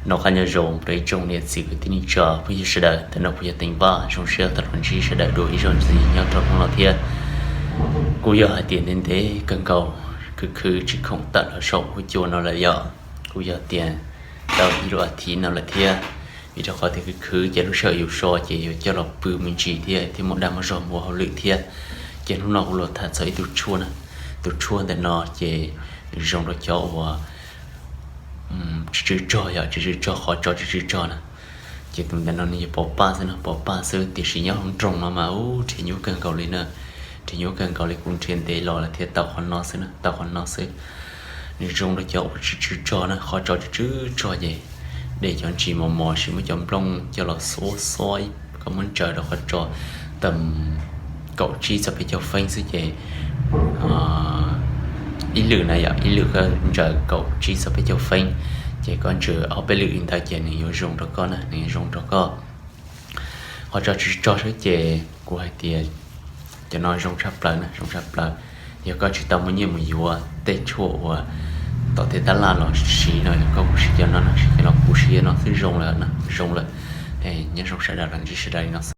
Noj qab nyob zoo rau ib tsoom niam txiv kwv tij neej tsa phooj ywg sawv daws. Ntawm no kuv yog Teev Vaj, zoo siab tau los ntsib sawv daws dua ib zaug ntxiv nyob rau hnub no thiab. Kuj yog hais tias ntev ntev kawg nkaus, khwv khwv tsis khoom tawm los saum huab cua no lawm yom. Kuj yog tias tau ib lub as thiv no lawm thiab, vim rau qhov tias khwv khwv ces lub sij hawm yus so ces yuav coj los pw me ntsis thiab thiab muaj dag muaj zog mus ua hauj lwm thiab. Ces hnub no kuv los tham txog ib tug tshuaj na. Tus tshuaj ntawm no ces nws zoo rau cov uas tsw tsw tsog yom, tsw tsw tsog, qhov tso tsw tsw tsog na. Ces tus ntawm no nws yog pov paj xwb no, pov paj xwb, tiam sis nyob hauv nroog no mas ub nrhiav nyuaj kawg nkaus li na. Nrhiav nyuaj kawg nkaus li, kuv nrhiav ntev los lawm thiab tau qhov no xwb na, tau qhov no xwb. Nws zoo rau cov uas tsw tsw tsog na, qhov tso tsw tsw tsog ces de cov ntsis mos mos, sis muab cov nplooj coj los xob xob kom muab ntsaws rau qhov tso tau kaum tsib txog peb caug feeb xwb ces ib lwm na yom, ib lwm koj ntsaws kaum tsib txog peb caug feeb, ces koj ntsaws ob peb lwm li ntawd ces nws yuav zoo rau koj na, nws yuav zoo rau koj. Qhov tso tsw tsog xwb ces kuv hais tias cov no zoo tshaj plaws na, zoo tshaj plaws. Yog koj tsis tau muaj nyiaj mus yuav tej tshuaj uas tom tej tab laj los siv no, yog koj kuj siv cov no no, siv cov no, kuv siv cov no xwb zoo lawm na, zoo lawm. Nyob zoo sawv daws, los ntsib sawv daws li no xwb.